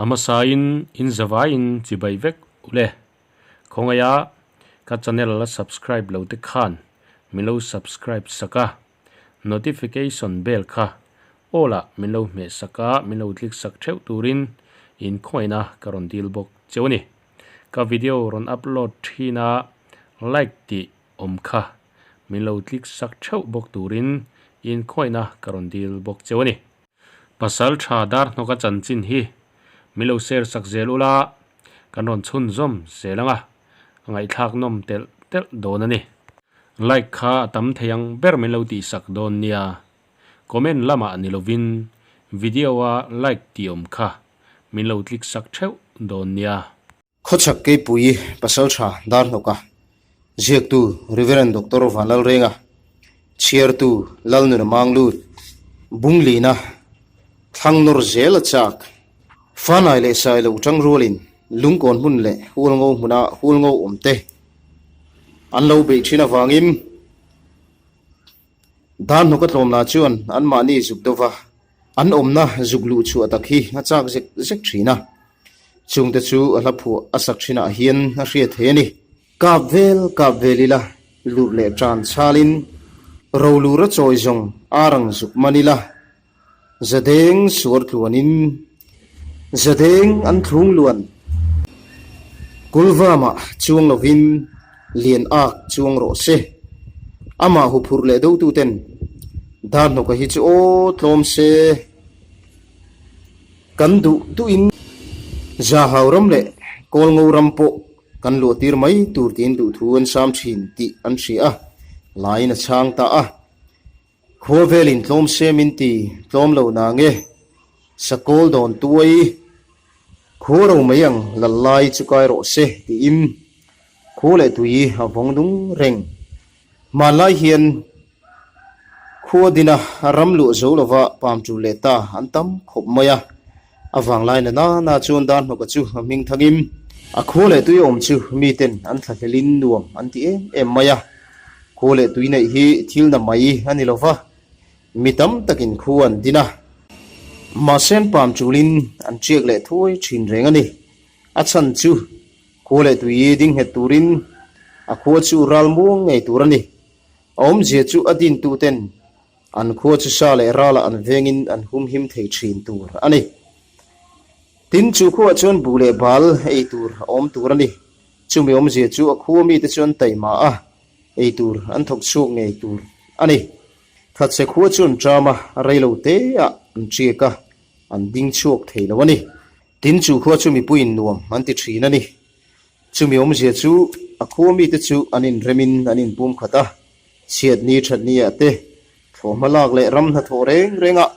A hmasain in zavaiin chibai vek ule. Khawngaia ka channel la subscribe lo te khan min lo subscribe sak a, notification bell kha all ah min lo hmeh sak a, min lo click sak theuh turin in khawngaihna ka rawn dil bawk cheu a ni. Ka video rawn upload thin a like tih awm kha min lo click sak theuh bawk turin in khawngaihna ka rawn dil bawk cheu a ni. Pasal tha dar hnawka chanchin hi min lo share sak zel ula, kan rawn chhunzawm zel ang a, a ngaihthlak nawm telh telh dawn a ni. Like kha a tam thei ang ber min lo tihsak dawn nia, comment lamah ni lovin video a like tih awm kha min lo click sak theuh dawn nia. Khawchhak Keipui Pasaltha Darhnawka, Ziaktu Rev. Doctor Vanlalrenga, Chhiartu Lalnuna Manglut, Bunglina, Thlangnawr zel a chak, Fanai leh Sailo tangrualin Lungkawn hmun leh Hualngo hmuna Hualngo awmte an lo beih thin avangin Darhnawka tlawmla chuan anmahni zuk deuhva An awmna zuk luh chhuah tak hi a chak zek zek thin a, chungte chu a hla phuah a sak thinah hian a hriat thei a ni. Kap vel kap vel ila, lurh leh tan chalin, rolur a chawi zawng arang zuk man ila, zadeng suar tluanin, zadeng an thlung luan, kulvamah chuang lovin lian ak chuang rawh se. Amah huphurh leh dotuten Darhnawka hi chu aw tlawm se kan duh duhin Zahau ram leh Kawlngo ram pawh kan luah tir mai tur tiin duhthu an sam thin tih an hria a, laiin a chhang ta a. Khua velin tlawm se min ti tlawm lo na nge Sakawl dawn tuai khua ro mai ang lal lai chu kai rawh se tiin khua leh tui a vawng nung reng. Hmanlai hian khua dina ram luah zo lova pam tul leh ta an tam khawp mai a, a vanglai na nana chuan Darhnawka chu a hming thangin a khua leh tui awm chu miten an thlahlelin nuam an ti em em mai a. Khua leh tui neih hi thil na mai a ni lo va, mi tam takin khua an din a, mahse an pam tulin an tiak leh thuai thin reng a ni. A chhan chu khua leh tui ding nghet turin a khua chu ral muang ngei tur a ni. A awmzia chu a dintuten an khua chu sa leh ralah an vengin an humhim thei thin tur a ni. Tin, chu khuaah chuan buh leh bal ei tur a awm tur a ni. Chumi awmzia chu a khua mite chu an taima a, ei tur an thawk chhuak ngei tur a ni. Thatchhe khua chu an ṭam a, rei lo te ah an ṭiak a, an ding chhuak thei lo a ni. Tin chu khua chu mipuiin nuam an ti ṭhin a ni. Chumi awmzia chu a khua mite chu an inremin an inpum khat a, chhiatni ṭhatni ah te, thlawhhma lak leh ram hnathawh reng reng ah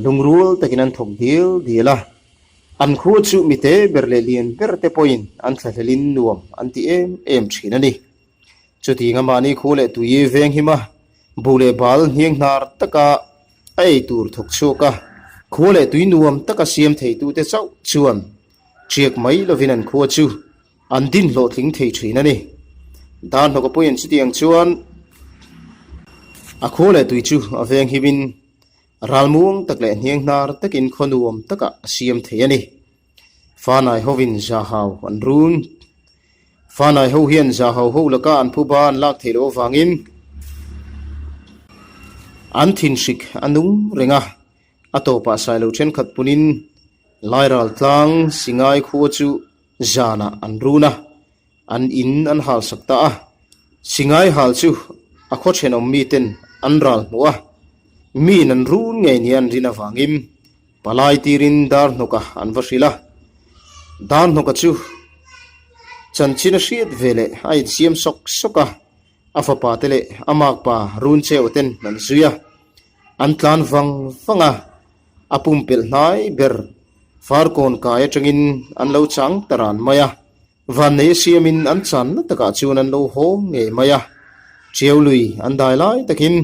Lungrual takin an thawk dial dial a, an khua chu mite ber leh lian ber te pawhin an thlahlelin nuam an ti em em thin a ni. Chutiang a mahni khua leh tui veng him a, buh leh bal hniang hnar taka a ei tur thawk chhuak a, khua leh tui nuam taka siam theitute chauh chuan ṭiak mai lovin an khua chu an din hlawhtling thei thin a ni. Darhnawka pawhin chutiang chuan a khua leh tui chu a veng himin Ralmuang tak leh hniang hnar takin khaw nuam takah a siam thei a ni. Fanai hovin Zahau an run. Fanai ho hian Zahau ho laka an phuba an lak theih loh avangin an thinhrik a nung reng a. A tawpah Sailo thenkhat punin Lairal tlang Singai khua chu zanah an run a. An in an hal sak ta a, Singai hal chu a khaw thenawm miten an ral hmuh a, miin an run ngei nia an rin avangin palai tirin Darhnawka an va hrilh a. Darhnawka chu chanchin a hriat ve leh a insiam sawk sawk a, a fapa te leh a makpa run cheu ten an zui a, an tlan vang vang a, a pumpelh hnai ber Farkawn kai atangin an lo chang ta ran mai a. Vannei a siamin an channa takah chuan an lo haw ngei mai a, Ṭiau lui an dai lai takin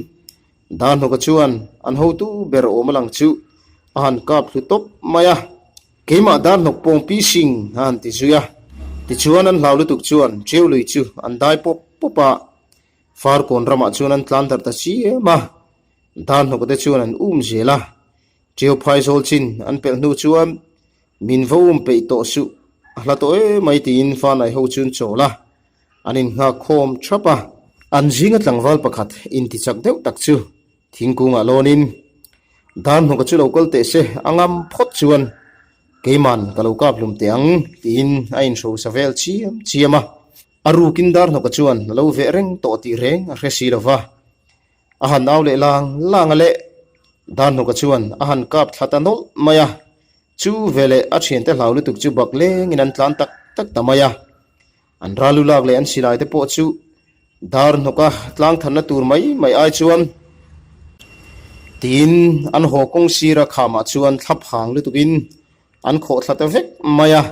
Darhnawka chuan an hotu ber awm a lang chu a han kap hlu tawp mai a, Keimah Darhnawk pawng pi sing a han ti zui a, tichuan an hlau lutuk chuan Ṭiau lui chu an dai pawp pawp a, Farkawn ramah chuan an tlan darh ta chiam a, Darhnawka te chuan an um zel a, Ṭiau phaizawl chin an pelh hnu chuan. Min va um peih tawh suh, a hla tawh emai tiin Fanai ho chu an chawl a, an innghak khawm thap a. An zinga tlangval pakhat intichak deuh tak chu thingkungah lawnin, Darhnawka chu lo kal teh se, a ngam phawt chuan keiman ka lo kap hlum teh ang tiin a inhrosa vel chiam chiam a. A rukin Darhnawka chuan a lo veh reng tawh tih reng a hre si lo va. A han au leh lang lang a leh, Darhnawka chuan a han kap thla ta nawlh mai a. Chu veleh a thiante hlau lutuk chu bak lengin an tlan tak tak ta mai a. An ral lu lak leh an silai te pawh chu Darhnawka tlang thanna tur mai mai ai chuan tiin an haw kawng sira khamah chuan thla phang lutukin an khawh thla ta vek mai a.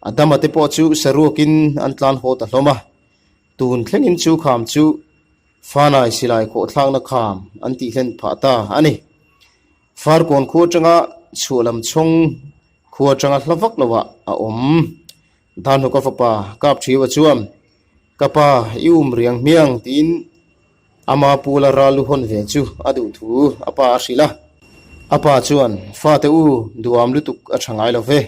A dama te pawh chu saruakin an tlan haw ta hlawm a. Tun thlengin chu kham chu Fanai silai khawhthlakna kham an tih hlen phah ta a ni. Farkawn khua atanga chhuah lam chhawng khua atanga hla vak lovah a awm. Danhawka fapa kap thiau a chuan, Ka pa, i um riang hmiang tiin ama pula ral lu hawn ve chu a duh thu a pa a hrilh a. A pa chuan, Fate u, duham lutuk a tha ngai lo ve.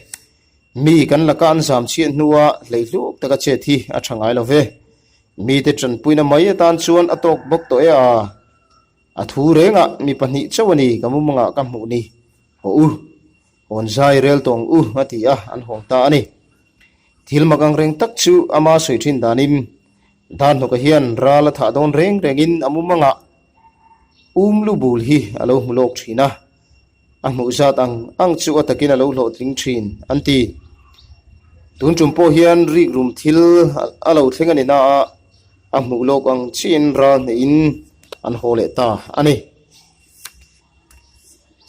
Mi kan laka an zam chhiat hnua hleihluk taka chet hi a tha ngai lo ve. Mite tanpuina mai atan chuan a tawk bawk tawh e a. A thu rengah mi pahnih chauh a ni ka mumangah ka hmuh ni. Haw u, hawn zai rel tawh ang u a ti a, an hawng ta a ni. Thil mak ang reng tak chu ama sawi thin danin Darhnawka hian ral a thah dawn reng rengin a mumangah um lu bul hi a lo hmu lawk thin a. A hmuh zat ang ang chu a takin a lo hlawhtling thin, an ti. Tun tum pawh hian rikrum thil a lo thleng a ni na a, a hmuh lawk ang chiin ral hneihin an haw leh ta a ni.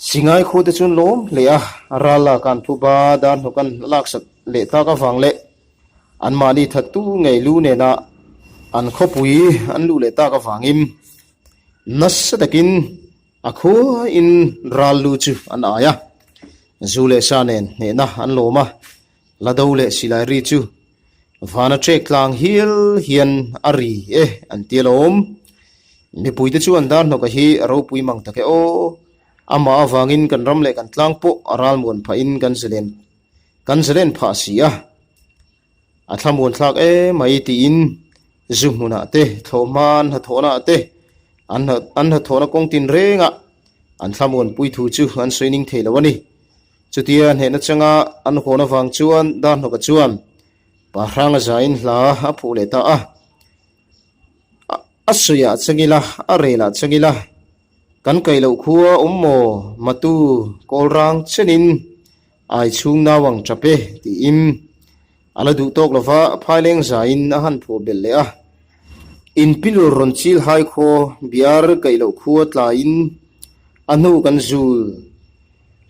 Singai khute chu an lawm hle a, ral lak an phu ba dar hnawk an laksak leh tak avang leh anmahni thattu ngei lu nena an khawpui an luh leh tak avangin nasa takin A khuain ral lu chu an ai a, zu leh sa nen hnehna an lawm a, la do leh silai ri chu vana ṭek tlang hial hian a ri e an ti alawm. Mipuite chuan Darhnawka hi a ropui mang tak e aw, amah avangin kan ram leh kan tlang pawh a ralmuan phahin kan zalen kan zalen phah si a. A thlamuan thlak emai tiin zu hmunah te, thlawhhma an hnathawhnaah te, an an hnathawhna kawng tin rengah an thlamuan pui thu chu an sawi ning thei lo a ni. Chutia hnehna changa an hawn avang chuan Darhnawka chuan Pa Hranga zain hla a phuh leh ta a. A sawiah changila, a relah changila, kan kaih loh khua awm maw matu kawlrang chenin Ai chhung nau ang tap e, tiin a la duh tawk lova phaileng zaiin a han phuah belh leh a. Inpil rawn chil hai khaw biar kaih loh khua tlaiin a hnu kan zul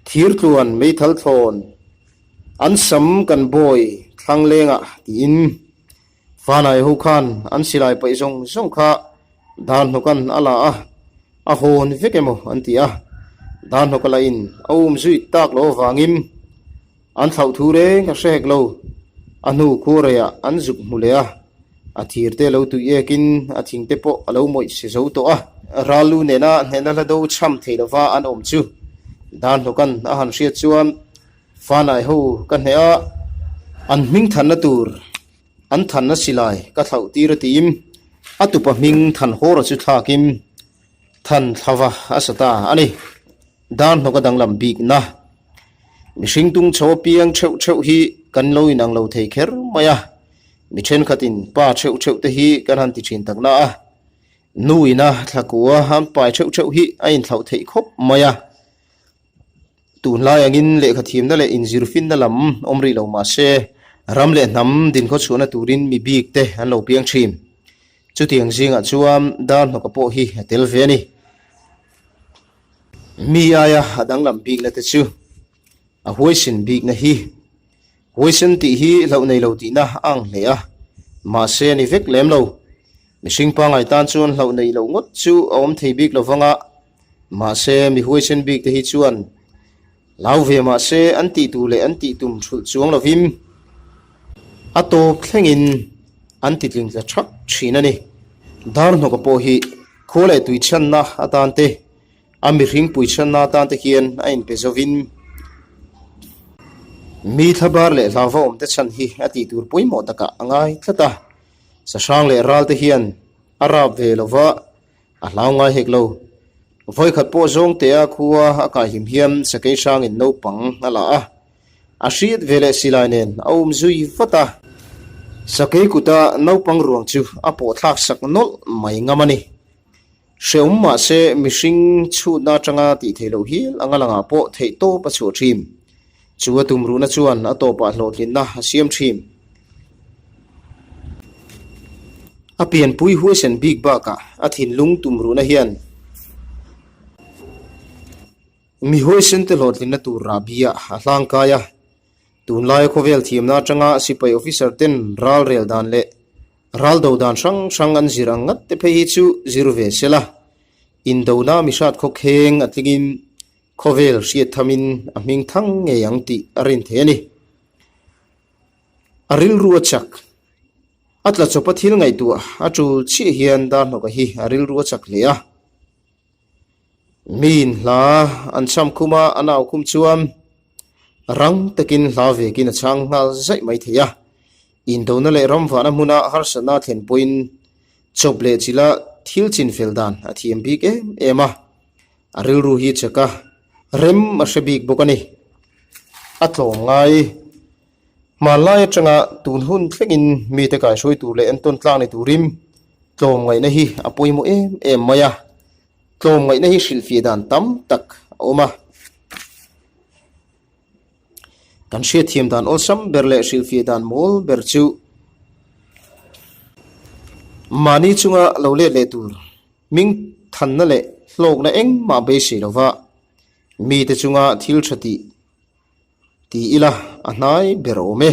thir tluan meithal thlawn an sam kan bawi thlang lengah tiin Fanai ho khan an silai paih zawng zawng kha Darhnawka'n a la a, a hawn vek emaw an ti a. Darhnawka lahin a um zui tak loh avangin an thlauh thu reng a hre hek lo. A hnu khuareiah an zuk hmu leh a, a thir te lo tui ekin a thing te pawh a lo mawih si zo tawh a. Ral lu nena hnehna hla do cham thei lova an awm chu Darhnawka'n a han hriat chuan Fanai ho ka hneh a, an hming thanna tur an thanna silai ka thlauh tir a tiin a tupa hming Thanhawra chu thlakin Thanhlava a sa ta a ni. Darhnawk a danglam bikna mihring tung chho apiang theuh theuh hi kan lo inang lo thei kher mai a, mi thenkhatin pa theuh theuh te hi kan han ti thin tak na a, nu ina thlakua an pai theuh theuh hi a inthlauh theih khawp mai a. Tunlai angin lehkha thiamna leh inzirfinna lam awm rih lo mah se, ram leh hnam dinkhawchhuahna turin mi bik te an lo piang thin. Chutiang zingah chuan Darhnawka pawh hi a tel ve a ni. Mi aia a danglam bikna te chu a huaisen bikna hi. Huaisen tih hi hlauh nei lo tihna a ang hle a, mahse a ni vek lem lo. Mihring pangngai tan chuan hlauh neih loh ngawt chu a awm thei bik lo vang a, Mahse, mi huaisen bik te hi chuan hlau ve mahse an tih tur leh an tih tum thulh chuang lovin a tawp thlengin an ti tling tla thak thin a ni. Darhnawka pawh hi khua leh tui chhanna atan te, a mihring pui chhanna atan te hian a inpe zovin. Mi thlabar leh hlauva awmte chhan hi a tih tur pawimawh takah a ngai tlat a. Sahrang leh ralte hian a rap ve lova a hlau ngai hek lo. Vawikhat pawh zawngtea khua a kaihim hian sakei hrangin naupang a la a. A hriat ve leh silai nen a um zui vat a. Sakei kuta naupang ruang chu a pawh thlak sak nawlh mai ngam a ni. Hreawm mahse mihring chhutna atanga tih theih loh hial anga langah pawh theih tawp a chhuah thin. Chu a tumruhna chuan a tawpah hlawhtlinna a siam thin. A pianpui huaisen bik bakah a thinlung tumruhna hian Mi huaisente hlawhtlinna tur rahbi ah a hlangkai a, tunlaia khawvel thiamna atanga sipai officer ten ral rel dan leh ral do dan hrang hrang an zir ang ngat te phei hi chu zir ve sela, indona mihrat khawkheng a tlingin khawvel hriat thamin a hming thang ngei ang tih a rin thei a ni. A rilru a chak. A tla chawpa thil ngaihtuah a tul chiah hian Darhnawka hi a rilru a chak hle a. Miin hla an cham khum a, an au khum chuan rang takin hla vekin a chhang nghal zaih mai thei a. Indona leh ramvahna hmuna harsatna a thlen pawhin chawp leh chila thil chinfel dan a thiam bik em em a, a rilru hi chek a, rem a hre bik bawk a ni. A tlawm ngai. Hmanlai atanga tun hun thlengin mite kaihruai tur leh entawn tlang ni turin tlawmngaihna hi a pawimawh em em mai a, tlawmngaihna hi hrilhfiah dan tam tak a awm a. Kan hriatthiam dan awlsam ber leh hrilhfiah dan mawl ber chu mahni chunga lo let leh tur hming thanna leh hlawkna engmah beisei lova mite chunga thil tha tih Ti ila a hnai ber awm e.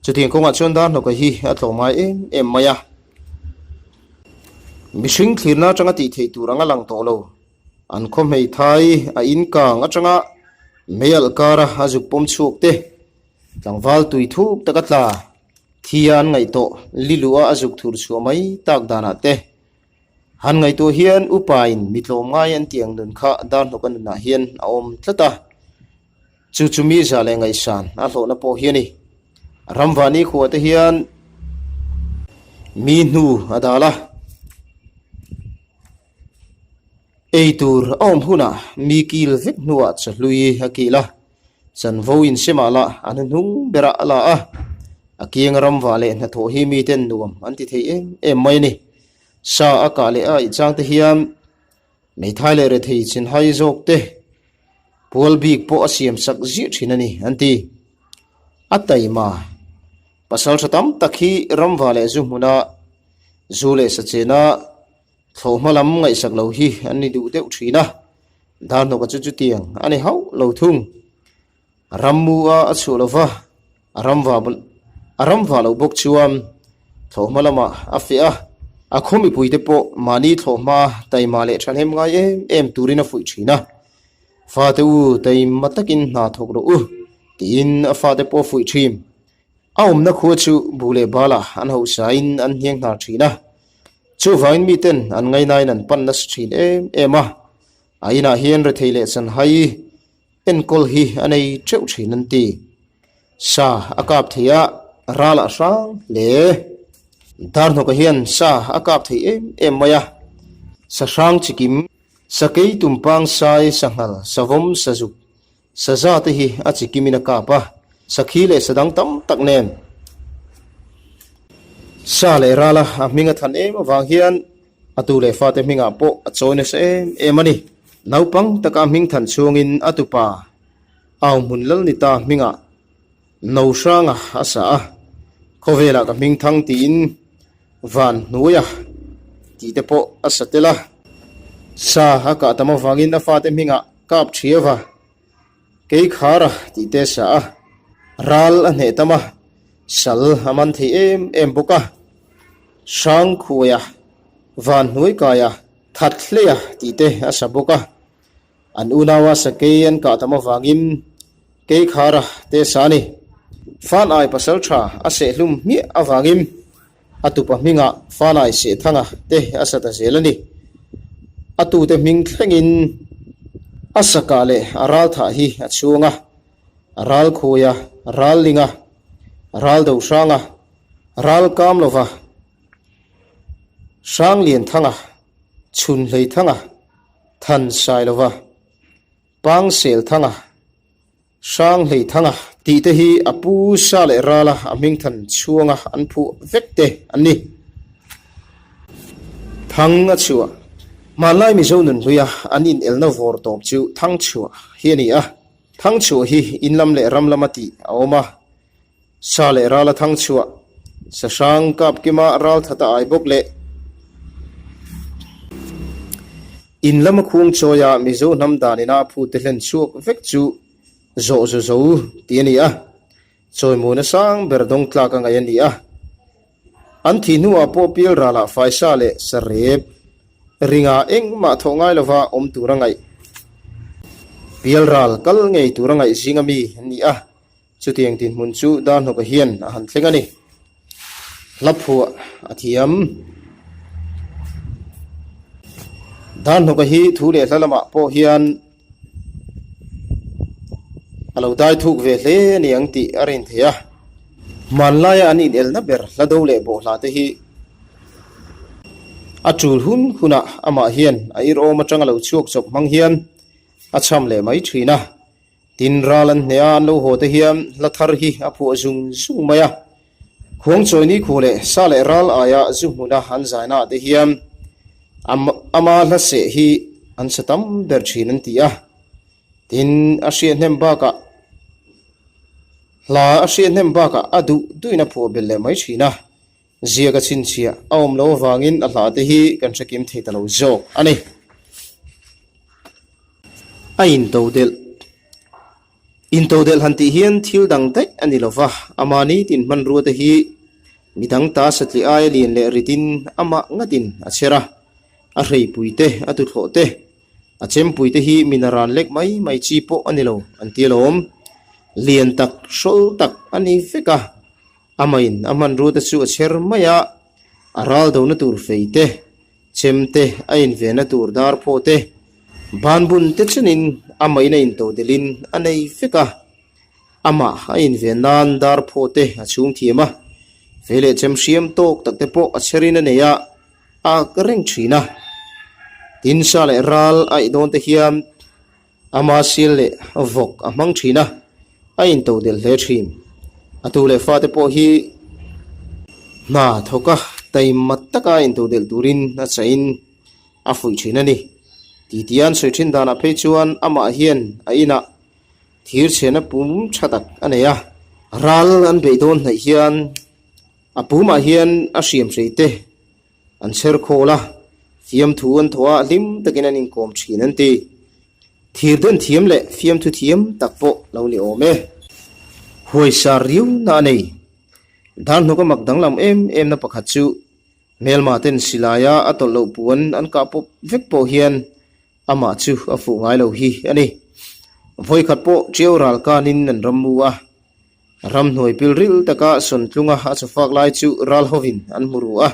Chutiang kawngah chuan Darhnawka hi a tlawm ngai em em mai a. Mihring thlirna atanga tih theih tur anga lang tawh lo. An khaw hmeithai a in kang atanga mei alh kara a zuk pawm chhuak te, tlangval tui thuk taka tla thi a an ngaih tawh liluh a a zuk thur chhuah mai tak danah te Han ngaihtuah hian upain mi tlawmngai an tih ang nun kha Darhnawka nunah hian a awm tlat a, chu chu mi zah leh ngaihsan a hlawhna pawh hi a ni. Ramvani khua te hian mi hnu a dal a, ei tur a awm hunah mi kil vek hnuah chahlui a kil a, chanvo insemah lah a hnuhnung berah a la a, a kianga ramvah leh hnathawh hi miten nuam an ti thei em em mai a ni. Sa a kah leh a ih chang te hian Meithai leh rethei chinhai zawk te pual bik pawh a siam sak ziah thin a ni an ti. A taima pasal tha tam tak hi ramva leh zu hmuna zu leh sachena thlawhhma lam ngaihsak lo hi an ni duh deuh thin a, Darhnawka chu chutiang a ni hauh lo thung. Rammu a a chhuah lova, a ramva a ramva loh bawk chuan thlawhhma lamah a feh a, a khaw mipuite pawh mahni thlawhhma taima leh thahnem ngai em em turin a fuih thin a. Fate u taima takin hna thawk rawh u tiin a fate pawh a fuih thin. A awmna khua chu bu leh balah an hausain an hniang hnar thin a, chuvangin miten an ngainain an pan nasa thin em em a. A inah hian rethei leh chanhai Enkawl hi a nei teuh thin an ti. Sa a kap thei a, ral a hrang hle. Darhnawka hian sa a kap thei em em mai a, sa hrang chikim, sakei tumpang sai, sanghal, savawm, sazuk, saza te hi a chikimin a kap a, sakhi leh sa dang tam tak nen. Sa leh rala a hming a than em avang hian A tu leh fate hmingah pawh a chawi nasa em em a ni. Naupang taka hming than chhungin a tupa Au hmun Lalnita hmingah No hranga a sa a, khawvelah ka hming thang tiin van hnuaia tih te pawh a sa tel a. Sa a kah tam avangin a fate hmingah kap thiava Kei khara tih te sa a, ral a hneh tam a, sal a man thei em em bawk a, hrang khuaia, van hnuai kaia, that hleia tih te a sa bawk a. An unaua sakei an kah tam avangin kei khara te sa a ni. Fanai pasal tha a sehhlum hmiah avangin A tupa hmingah Fanai Sehthanga te a sa ta zel a ni. A tute hming thlengin a sakah leh a ralthah hi a chhung a. Ralkhuaia, Rallinga, Raldohranga, Ralkamlova, Hranglianthanga, Chhunhleithanga, Thansailova, Pangselthanga, Hranghleithanga tih te hi a pu sa leh rala a hmingthan chhuanga an phuah vek te an ni. Thang a chhuah. Hmanlai Mizo nunhluia an inelna vawr tawp chu thang chhuah hi a ni a. Thang chhuah hi in lam leh ram lama tih a awm a. Sa leh rala thang chhuah, sa hrang kap kima ral that a ai bawk leh in lama khuang chawia Mizo hnam danina a phute hlen chhuak vek chu zawh zu zo tih a ni a. Chawimuna sang ber dawng tlak a ngaih a ni a. An thih hnuah pawh pial ralah faisa leh sarep ringa engmah thawh ngai lova awm tur a ngaih. Pial ral kal ngei tur a ngaih zinga mi an ni a, chutiang dinhmun chu Darhnawka hian a han thleng a ni. Hla phuah a thiam. Darhnawka hi thu leh hla lamah pawh hian A lo dai thuk ve hle a ni ang tih a rin thei a. Hmanlaia an inelna ber hla do leh bawhhla te hi a tul hun hunah amah hian a irawm atanga lo chhuak chawp hmang hian a cham leh mai thin a. Tin, ral an hneh a an lo haw te hian hla thar hi a phuah zung zung mai a. Khuangchawi ni khu leh sa leh ral aia zu hmuna an zaina ah te hian ama hla seh hi an sa tam ber thin an ti a. Tin, a hriat hnem bakah hla a hriat hnem bakah a duh duhin a phuah belh leh mai thin a. Ziak a chhinchhiah a awm loh avangin a hla te hi kan hre kim thei ta lo zawk a ni. A intodelh. Intodelh han tih hian thil dang daih a ni lo va, ama nitin hmanrua te hi midang ta satliah aia lian leh ritin amah ngatin a chher a, a hreipui te, a tuthlawh te, a chempui te hi min a ran lek mai mai chi pawh a ni lo an ti alawm. Lian tak, hrawl tak a ni vek a, amahin a hmanrua te chu a chher mai a, a ral dona tur fei te, Chemte a invenna tur dar pawh te banbun te chenin a main a intodelhin a nei vek a, amah a inven nan dar phaw te a chhung thiam a, fei leh chem hriam tawk tak te pawh a chherin a nei a, a ak reng thin a. Tin, sa leh ral a ih dawn te hian Ama sil leh vawk a hmang thin a, a intodelh hle thin. A tu leh fate pawh hi hna thawk a, taima taka intodelh turin a chahin a fuih thin a ni. Titi an sawi thin danah phei chuan amah hian a inah thir chhena pum tha tak a nei a. Ral an beih dawn hnaih hian a pumah hian a hriam hrei te An chher khawl a, fiamthu an thawh a, hlim takin an inkawm thin an ti. Thir den thiam leh fiamthu thiam tak pawh lo ni awm e. Huaisa riuna a nei. Darhnawk a mak danglam em em na pakhat chu hmelma ten silaia a tawlh loh puan an kah pawp vek pawh hian amah chu a fuh ngai lo hi a ni. Vawikhat pawh Tiau ral kanin an ram mu a, Ramhnuai pilril taka Sawntlunga a chawfak lai chu ral hovin an hmu ru a,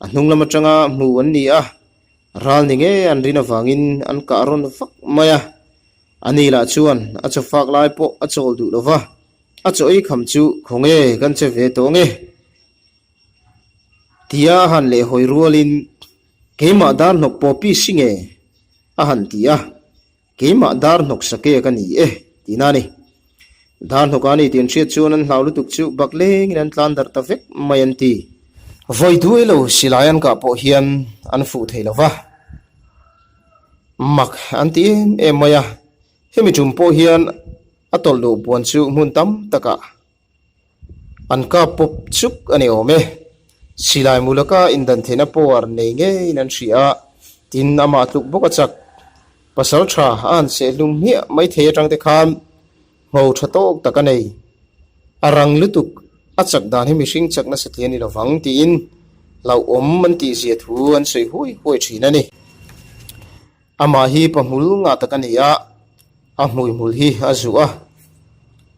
a hnung lam atanga hmu an ni a, ral ni ngei an rin avangin an kah rawn vak mai a. Ani lah chuan a chawfak lai pawh a chawl duh lo va, a chaw ei kham chu khawnge kan che ve tawh nge? Tia a han lehhawi rualin keimah dar hnawk pawh pi si nge? a han ti a. Keimah dar hnawk sake ka ni e, tihna a ni. Dar hnawk a ni tih an hriat chuan an hlau lutuk chu bak lengin an tlan darh ta vek mai an ti. Vawi duai lo silai an kah pawh hian an fuh thei lo va, mak an ti em em mai a. Hemi tum pawh hian a tawlh luh puan chu hmun tam takah An kap pawp chuk a ni awm e. Silai mu laka indan theihna power nei ngeiin an hria a, tin amah tluk bawk a chak. Pasal tha a han seh hlum hmiah mai thei atang te khan ngho tha tawk tak a nei. A rang lutuk, a chak dan hi mihring chak nasa tle a ni lovang tiin hlauhawm an tihzia thu an sawi huai huai thin a ni. Amah hi pahmul ngah tak a ni a, a hmuihmul hi a zuh a,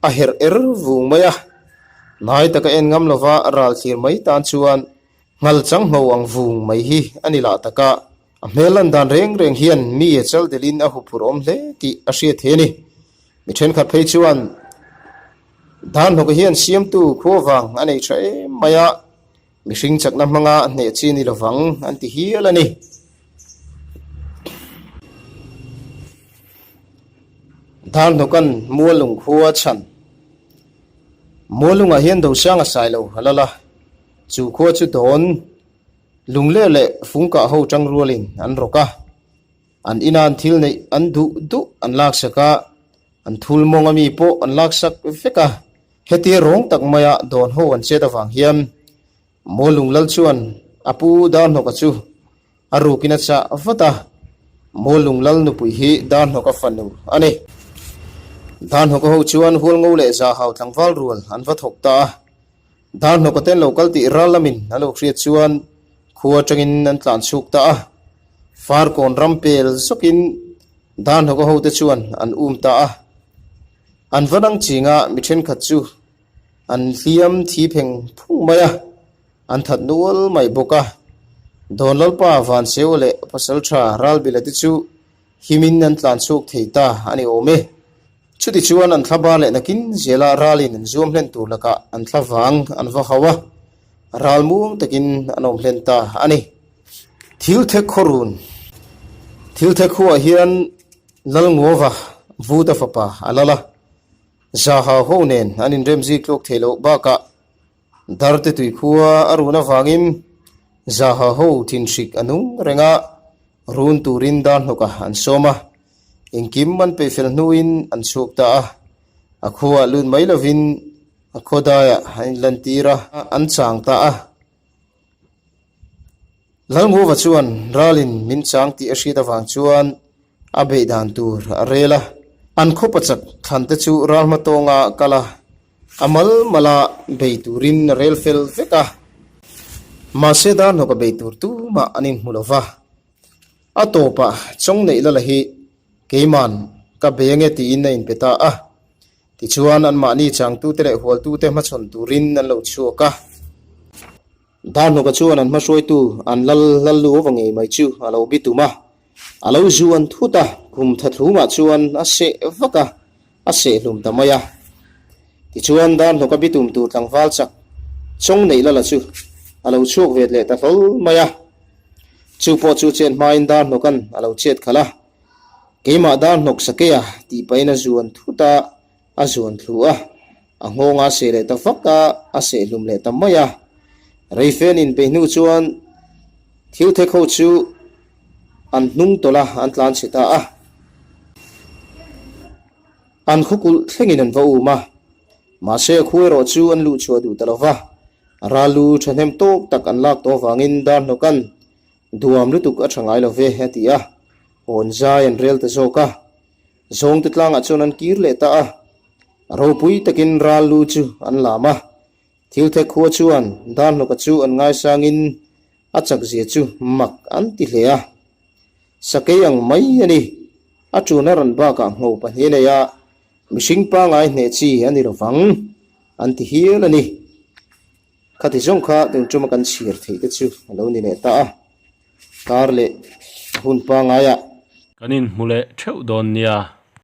a herh er vung mai a. Hnai taka en ngam lova ral thlir mai tan chuan nghal chang ngho ang vung mai hi a ni lah tak a. A hmel lan dan reng reng hian mi a chal delhin a huphurh awm hle tih a hriat thei a ni. Mi thenkhat phei chuan Darhnawka hian siamtu khua vang a nei tha em mai a, mihring chakna hmanga hneh chi ni lovang an ti hial a ni. Darhnawka'n Muallung khua chhan Muallungah hian Dosanga sai lo a lal a, chu khua chu dawn Lungler leh Fungkah ho tang rualin an rawk a. An ina an thil neih an duh duh an laksak a, an thul mawng ami pawh an laksak vek a. Hetia rawng tak maia dawn ho an chet avang hian Muallung Lal chuan a pu Darhnawka chu a rukin a chah vat a, Muallung Lal nupui hi Darhnawka fanu a ni. Darhnawka ho chuan Hualngo leh Zahau tlangval rual an va thawk ta a, Darhnawka ten lo kal tih ral lamin an lo hriat chuan khua atangin an tlan chhuk ta a. Farkawn ram pel zawkin Darhnawka hote chuan an um ta a. An va dang chinga mi thenkhat chu an hliam thi pheng phung mai a, an that nual mai bawk a. Dawnlalpa Vanseu leh Pasaltha Ralbila te chu himin an tlan chhuak thei ta a ni awm e. Chutichuan an thla bar leh nakin zela ralin an zuam hlen tur lakah an thla vang an va hau a, ral muang takin an awm hlen ta a ni. Thil thek khaw run Thil thek khuaah hian Lalnguava Vuta fapa a lal a, Zaha ho nen an inremzi tluk theih loh bakah Darte tui khua a run avangin Zaha ho thinhrik a nung reng a, run turin Darhnawka an sawm a. Engkim an peih fel hnuin an chhuak ta a, a khuaah lut mai lovin a khaw daiah an inlantir a, an chang ta a. Lalnguva chuan ralin min chang tih a hriat avang chuan a beih dan tur a rel a, an khaw pachak thlan te chu ral hma tawnga kal a, a mal mala bei turin a rel fel vek a. Mahse Darhnawka bei tur tumah an inhmu lo va. A tawpah chawng neih lala hi keiman ka bei ange tiin a inpe ta a. Tichuan anmahni changtute leh hualtute hmachhawn turin an lo chhuak a. Darhnawka chuan an hmahruaitu an lal lal lu va ngei mai chu a lo bitum a. A lo zuan thut a, kum thathlumah chuan a seh vak a, a seh hlum ta mai a. Tichuan Darhnawka bitum tur tlangval chak chawng neih lala chu a lo chhuak vet leh ta hlawl mai a. Chu pawh chu chet hmain Darhnawka'n a lo chet khalh a, Keimah Darhnawk Sakeia tih pahin a zuan thut a, a zuan thlu a, a nghawng a seh leh ta vak a, a seh hlum leh ta mai a. Reifen inpeih hnu chuan thil thek ho chu an hnung tawlh a, an tlan chhe ta a. An khawkulh thlengin an va um a, mahse a khu erawh chu an luh chhuah duh ta lo va, ral lu thahnem tawk tak an lak tawh avangin Darhnawka'n duam lutuk a tha ngai lo ve a ti a, hawn zai an rel ta zawk a. Zawngte tlangah chuan an kir leh ta a, ropui takin ral lu chu an lam a, thil thek khua chuan Darhnawka chu an ngaisangin a chakzia chu mak an ti hle a. Sakei ang mai a ni. A tuna ran bakah ngho pahnih a nei a, mihring pangai hneh chi a ni lovang an ti hial a ni. Khati zawng kha tun tuma kan chhir theih te chu a lo ni leh ta a, kar leh hun pangaiah. Kan inhmu leh theuh dawn nia.